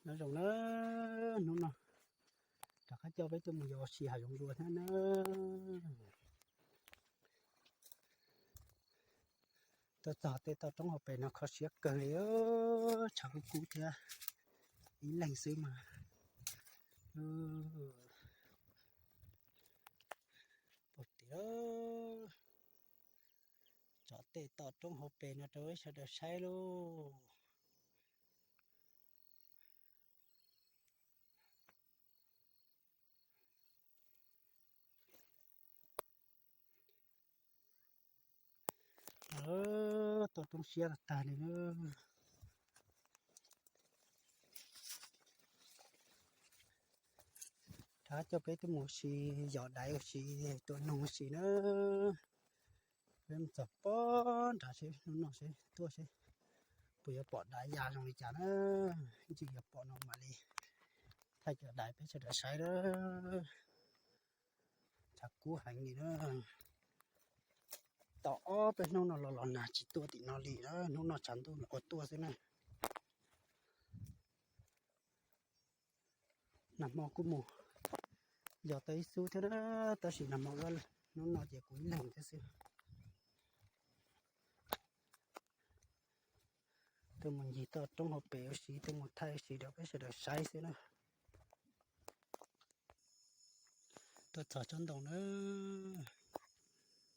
Nyob zoo na, hnub no rov qab coj peb tuaj mus yos ua si hav zoov dua thiab na. Tuaj txog tej toj roob hauv pes no kho siab kawg li, tshav kub kub thiab, ib leeg xwb mas. Pom tiag, tso tej toj roob hauv pes no rau sawv daws saib lauj. Toj roob siab tag tag li na. Rov coj peb tuaj mus ua si, yos daiv ua si, tua noog ua si na. Peb mus txog pob nrad seb hnub no seb tuaj seb puas yuav pom daiv ya zoo li cas na. Ib ntsis yog pom no mam li thaij cov daiv peb sawv daws saib na. Tshav kub heev li na. Tau ob peb hnub no los los nag tsis tuaj tim no li na, hnub no tshav ntuj ua tuaj xwb na. Nag hmo kuj mus yos tau ib xub thiab na, tab sis nag hmo ua, hnub no ces kuv ib leeg thiab xwb. Tuaj mus ncig toj roob hauv pes ua si, tuaj mus thaij ua si rau peb sawv daws saib xwb na. Tuaj txog tsob ntoo na,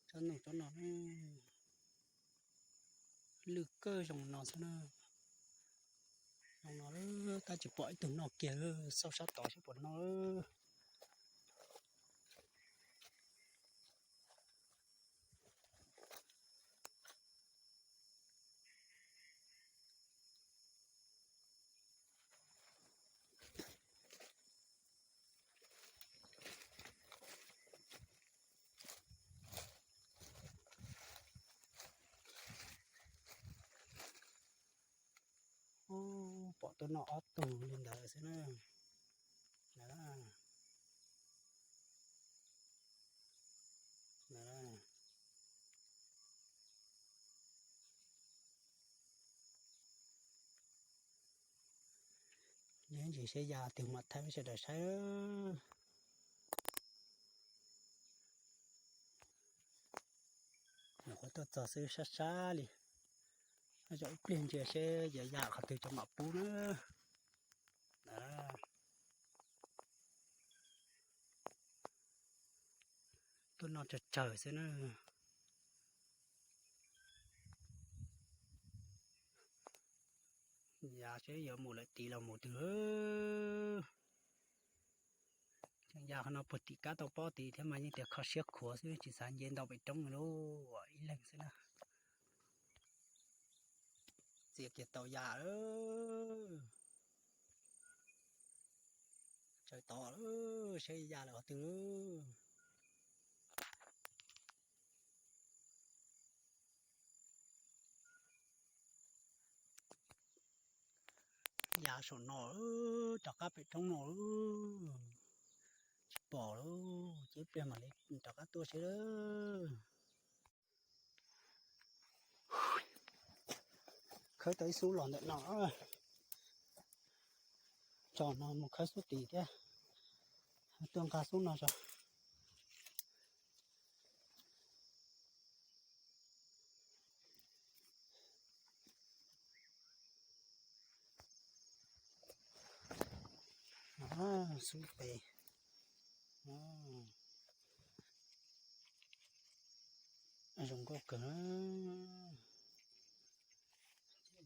tsob ntoo tsob no na, lwj kawg zoo no xwb na. Zoo no tab tsis pom ib tug noj kiag, xauj sab tod seb puas noj. Ub, pom tuaj noj ob tug li ntawd xwb na. Ib ntsis seb ya twg mam thaij peb sawv daws saib. Nyuam qhuav tuaj txog xwb sab sab li, zaum ib pliag ntsia seb yuav ya qhov twg cov mam pub na. Tuaj noj tsawg tsawg xwb na. Ya seb yuav mus lawm tid los mus twg. Tseem ya qhov no puag tim kab tau pob tid thiab mas yeej tias kho siab khuav xwb tsis xav nce ntau pem roob li lauj, ib leeg xwb na. Txias kiag tau ya lawm. Tsaws tod lawm, saib ya lawm qhov twg. Ya saum no, rov qab pem roob no, tsis pom lawm, ces ib pliag mam li rov qab tuaj seb. Khawb tau ib xub los ntawm no, tso no mus khawb xub tid thiab, tuaj nqa xub no tso. Xub pem, zoo nkauj kawg.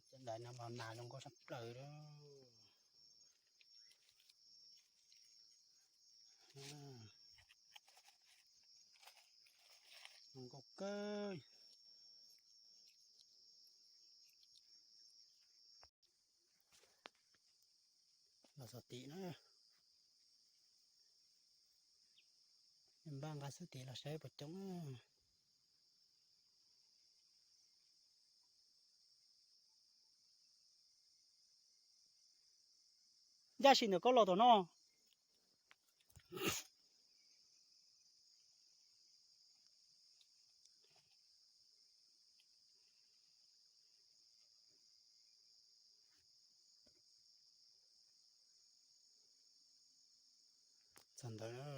Cov daiv no mas nas zoo nkauj tshaj plaws li. Zoo nkauj kawg. Los xov tim na, npaj nqa xub tim los saib puas coob. Ncaj sim ntawm koj los tom no. Txog ntawd na.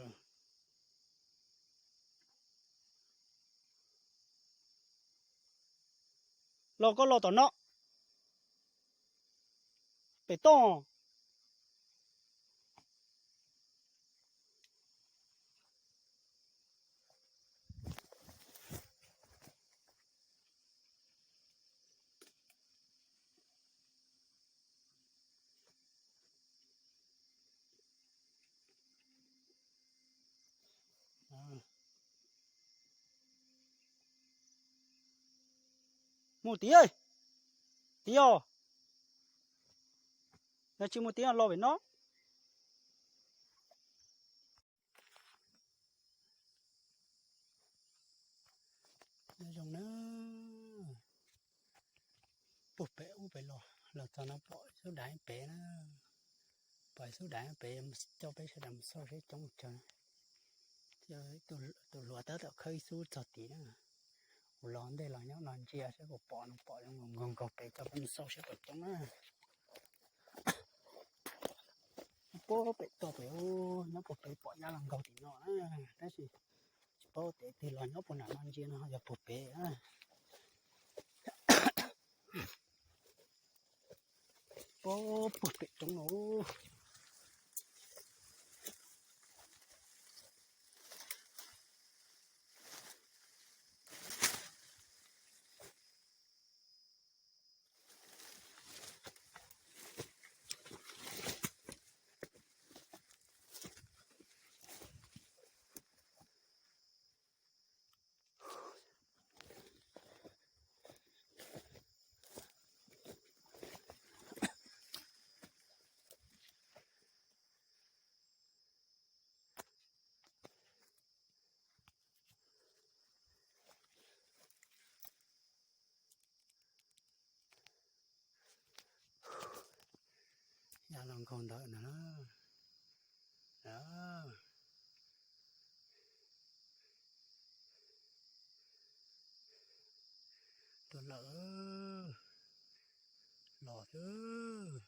Los koj los tom no. Pem toj. Mus tid, tid os. Yog tsis mus tid los pem no. Zoo na, puag pem ub pem los, los txog no pom xub daim pem na, pom xub daim pem, coj peb sawv daws mus xauj seb coob tsawg. Tus hluas tab tom khawb ib xub txog tid na, kuv los ntej los nyob no ntsia seb puas pom no, pom zoo nkaus nkaus pem coj peb mus xauj seb puas coob na. Puag pem toj pem ub nyob puag pem pom nyab los nkaug tim no na, tab sis tsis paub tias tig los nyob puag nram no ntsia no yog puag pem na. Puag pem roob no. Nyab los nkaug ntawm na. Tuaj lawm, los xwb.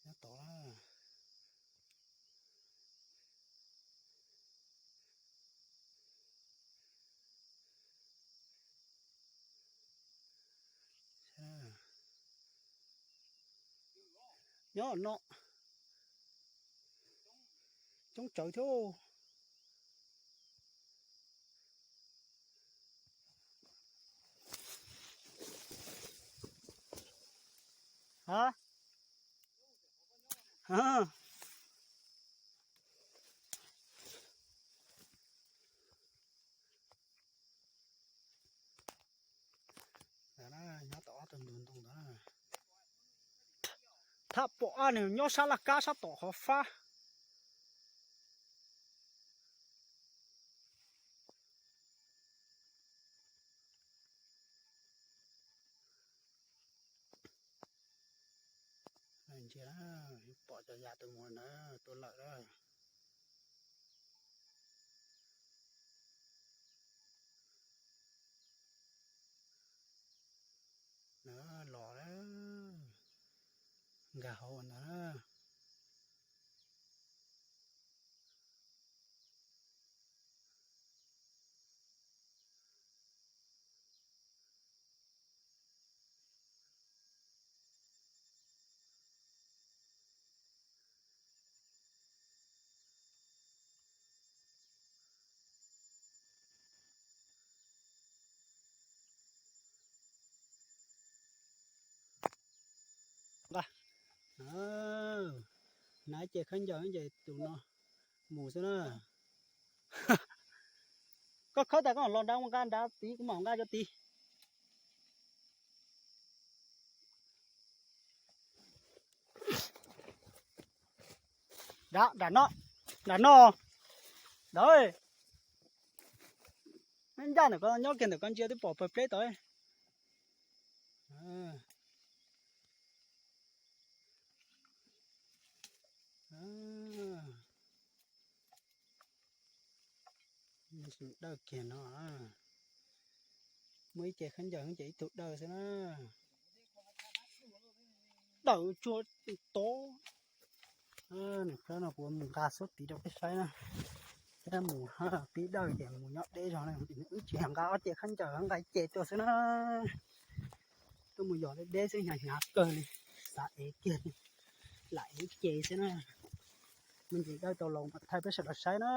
Nyob tod. Nyob no coob tsawv thiab. Nyob tau ob tug ntug ntoo ntawd. Thab pom ab nws nyob sab laj kab sab tom qhov fab. Ntsia, pom cov yas tus muag na, tuaj lawm na. Na los, nkag hauv ntawd. Nqa, hnav ces khaub ncaws ces tus no mus xwb na. Koj khawb tas koj los nrad ua nqa nrad tid, kuv mam nqa cov tid. Nram no, nram no, ntawd. Ncaj ntawm ko, nyob kiag ntawm ko ntsia twb pom pawg pleb tod. Dawj kiag no, muaj ib ce khaub ncaws ces ib tug dawj xwb na. Dawm tsuag tod. Nws khaub no kuv mus nqa xub tid rau peb saib na. Thiab mus pib dawj ces mus nyob deb zog na, wb tsis yog nqa ob ce khaub ncaws, nqa ib ce tuaj xwb na. Tuaj mus yos deb deb xwb, hnyav hnyav kawg li, xav ev kiag li, lam ev ce xwb na. Me ntsis dawj tau los mas thaij peb sawv daws saib na.